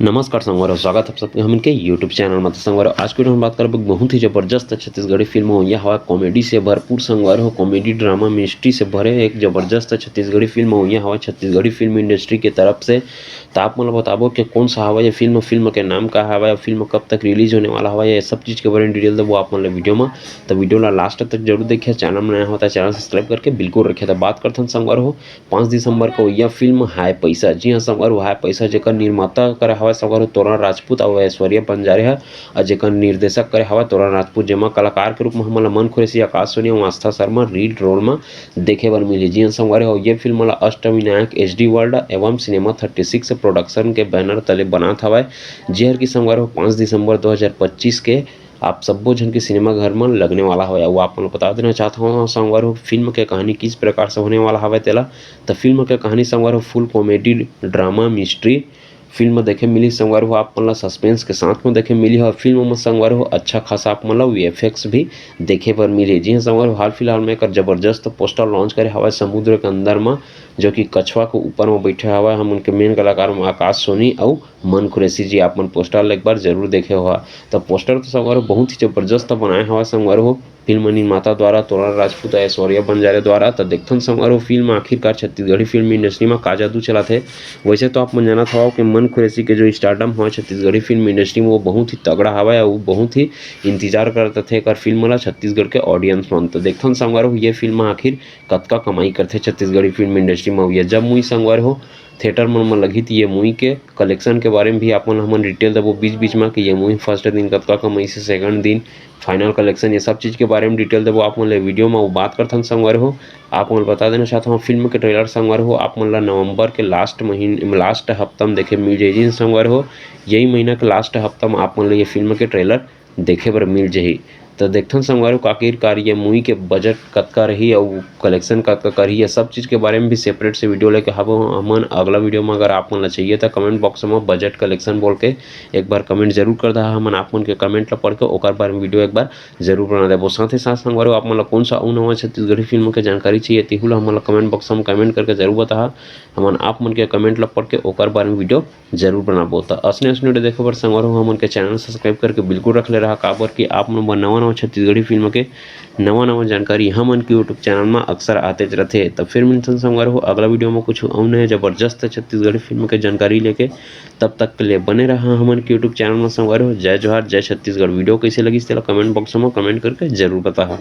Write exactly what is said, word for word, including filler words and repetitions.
नमस्कार संगवार हो, स्वागत है सबके हमन के YouTube चैनल में। तो संगवार हो, आज के वीडियो में बात करब एक बहुत ही जबरदस्त छत्तीसगढ़ी फिल्म हो, यह हवा कॉमेडी से भरपूर संगवार हो, कॉमेडी ड्रामा मिस्ट्री से भरे एक जबरदस्त छत्तीसगढ़ी फिल्म हो, यह हवा छत्तीसगढ़ी फिल्म इंडस्ट्री के तरफ से। तो आप मन ल बताबो कि कौन सा हवा ये फिल्म, फिल्म के नाम का हवा, फिल्म कब तक रिलीज होने वाला हवा, ये सब चीज़ के बारे में डिटेल देबो आप मन ल वीडियो में। तो वीडियो ला लास्ट तक जरूर देखिए, चैनल में नया होता है चैनल सब्सक्राइब करके बिल्कुल रखिए। तो बात करथन संगवार हो पाँच दिसंबर को यह फिल्म हाय पैसा। जी हाँ संगवार हो, हाय पैसा जेकर निर्माता करे हवा संगवार हो तोरण राजपूत और ऐश्वर्या बंजारे हा, और जेकर निर्देशक करे हवा तोरण राजपूत, जेमा कलाकार के रूप में हमन ला मन खुरेसी, आकाश सोनी और आस्था शर्मा लीड रोल में देखे बर मिली। जी हाँ संगवार हो, ये फिल्म ला अष्टविनायक एच डी वर्ल्ड एवं सिनेमा थर्टी सिक्स प्रोडक्शन के बैनर तले बनात हवय, जेहर की संगवार हो पाँच दिसंबर दो हज़ार पच्चीस के आप सब्बो झन के सिनेमा घर में लगने वाला हवय। अउ आप मन ल बता देना चाहत हवं संगवार हो, फिल्म के कहानी किस प्रकार से होने वाला हवय तेला। त फिल्म के कहानी संगवार हो फुल कॉमेडी, ड्रामा, मिस्ट्री फिल्म देखे मिली संगवार हो, आप मन ला सस्पेंस के साथ में देखे मिली। और फिल्म में संगवार हो अच्छा खासा आप मन ला वी एफ एक्स भी देखे बर मिली। जी हाँ संगवार हो, हाल फिलहाल में एकर जबरदस्त पोस्टर लॉन्च करे हवय समुद्र के अंदर में, जो कि कछुआ के ऊपर में बैठे हवय। हमन के मेन कलाकार में आकाश सोनी अउ मन खुरेसी जी, आप मन पोस्टर ला एक बार जरूर देखे होहा। तो पोस्टर तो संगवार हो बहुत ही जबरदस्त बनाए हवय संगवार हो, फिल्म निर्माता द्वारा तोरण राजपूत अउ ऐश्वर्या बंजारे द्वारा। तो देखथन संगवार हो फिल्म आखिरकार छत्तीसगढ़ी फिल्म इंडस्ट्री में का जादू चलाथे। वैसे तो आप मन जानत हवव कि मन खुरेसी के जो स्टारडम हवय छत्तीसगढ़ी फिल्म इंडस्ट्री में, वो बहुत ही तगड़ा हवय अउ बहुत ही इंतजार करत रथे एकर फिल्म ला छत्तीसगढ़ के ऑडियंस मन। तो देखथन संगवार हो ये फिल्म आखिर कतका कमाई करथे छत्तीसगढ़ी फिल्म इंडस्ट्री में। अउ ये जब मुई संगवार हो थिएटर मन में लगही, त ये मूवी के कलेक्शन के बारे में भी आप मन ल हमन डिटेल देबो बीच बीच में कि ये मूवी फर्स्ट दिन कतका कमाइस हे, सेकंड दिन फाइनल कलेक्शन, ये सब चीज़ के बारे में डिटेल देबो आप मन ल वीडियो में। वो बात करथन संगवार हो, आप मन ल बता देना चाहत हूँ फिल्म के ट्रेलर संगवार हो आप मन ल नवंबर के लास्ट महीने, लास्ट हफ्ता में देखे मिल जाही। जी संगवार हो, यही महीना के लास्ट हफ्ता में आप मन ल ये फिल्म के ट्रेलर देखे बर मिल जाही। तो देखथन संगवार हो आखिरकार ये मूवी के बजट कतका रही अउ कलेक्शन कतका करही, ये सब चीज़ के बारे में भी सेपरेट से वीडियो लेके हाबो हमन अगला वीडियो में। अगर आप मन ला चाहिए तो कमेंट बॉक्स में बजट कलेक्शन बोल के एक बार कमेंट जरूर कर दहा, हमन आप मन के कमेंट ला पढ़ के ओकर बारे में वीडियो एक बार जरूर बना देबो। साथ ही साथ संगवार हो आप मन ला कौन सा अउ नवा छत्तीसगढ़ी फिल्म के जानकारी चाहिए, तेहू ला हमन ला कमेंट बॉक्स में कमेंट करके जरूर बताहा, हमन आप मन के कमेंट ला पढ़ के ओकर बारे में वीडियो जरूर बनाबो। त असने असने वीडियो देखे बर संगवार हो हमन के चैनल सब्सक्राइब करके बिल्कुल रख ले रहा, काबर कि आप मन बर नवा नवा छत्तीसगढ़ी फिल्म के नवा नवा जानकारी हमन के यूट्यूब चैनल में अक्सर आतेच रथे। त फिर मिलथन संगवार हो अगला वीडियो में कुछ अउ नया जबरदस्त छत्तीसगढ़ी फिल्म के जानकारी लेके। तब तक के लिए बने रहा हमन के यूट्यूब चैनल में संगवार हो। जय जोहार, जय छत्तीसगढ़। वीडियो कैसे लगिस तेला कमेंट बॉक्स में कमेंट करके जरूर बताहा।